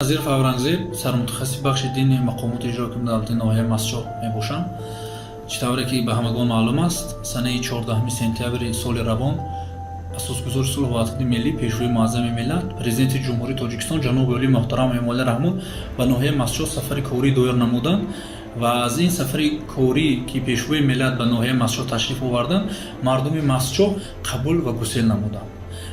Назиров Аврангзеб, сармутахассиси бахши дини мақомоти иҷрои ҳокимияти давлатии ноҳияи Мастчоҳ мебошам. Чӣ тавре ки ба ҳамагон маълум аст, санаи 14 сентябри соли равон асосгузори сулҳу ваҳдати миллӣ, Пешвои муаззами миллат, Президенти Ҷумҳурии Тоҷикистон ҷаноби олии муҳтарам Эмомалӣ Раҳмон ба ноҳияи Мастчоҳ сафари корӣ доир намуданд ва аз ин сафари корӣ, ки Пешвои миллат ба ноҳияи Мастчоҳ ташриф оварданд, мардуми Мастчоҳ қабул ва гусел намуданд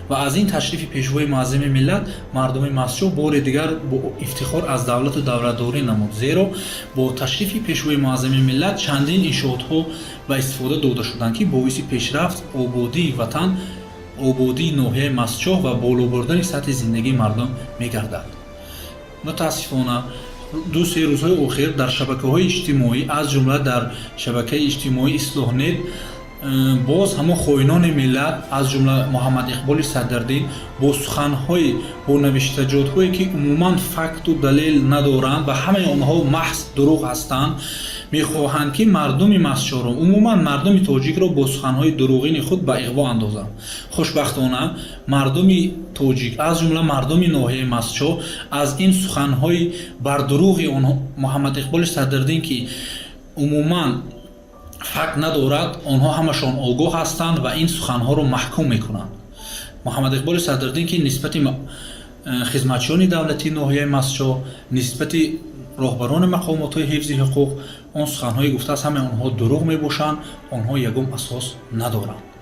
ва аз ин ташрифи Пешвои муаззами миллат мардуми Мастчоҳ бори дигар бо ифтихор аз давлату давлатдорӣ намуд, зеро бо ташрифи Пешвои муаззами миллат чандин иншоотҳо ба истифода дода шуданд, ки боиси пешрафт, ободии ватан, ободии ноҳияи Мастчоҳ ва боло бурдани сатҳи зиндагии мардум мегардад. Мутаассифона, 2-се рӯзҳои охир дар шабакаҳои иҷтимоӣ, аз ҷумла дар шабакаи иҷтимоии Ислоҳнет, боз ҳамон хоинони миллат, аз ҷумла Муҳаммад Иқболи Садрдин, бо суханҳои, бо навиштаҷотҳое, ки умуман факту далел надоранд ва ҳамаи онҳо маҳз дурӯғ ҳастанд, мехоҳанд, ки мардуми Мастчоҳро, умуман мардуми тоҷикро бо суханҳои дурӯғини худ ба иғво андозанд. Хушбахтона, мардуми тоҷик, аз ҷумла мардуми ноҳияи Мастчоҳ, аз ин суханҳои бардурӯғи онҳо, Муҳаммад Иқболи Садрдин, ки умуман факт надорад, онҳо ҳамашон огоҳ ҳастанд ва ин суханҳоро маҳкум мекунанд. Муҳаммад Иқболи Садрдин, ки нисбати хизматчиёни давлатии ноҳияи Мастчоҳ, нисбати роҳбарони мақомотҳои ҳифзи ҳуқуқ он суханҳое гуфтааст, ҳамаи онҳо дурӯғ мебошанд, онҳо ягон асос надоранд.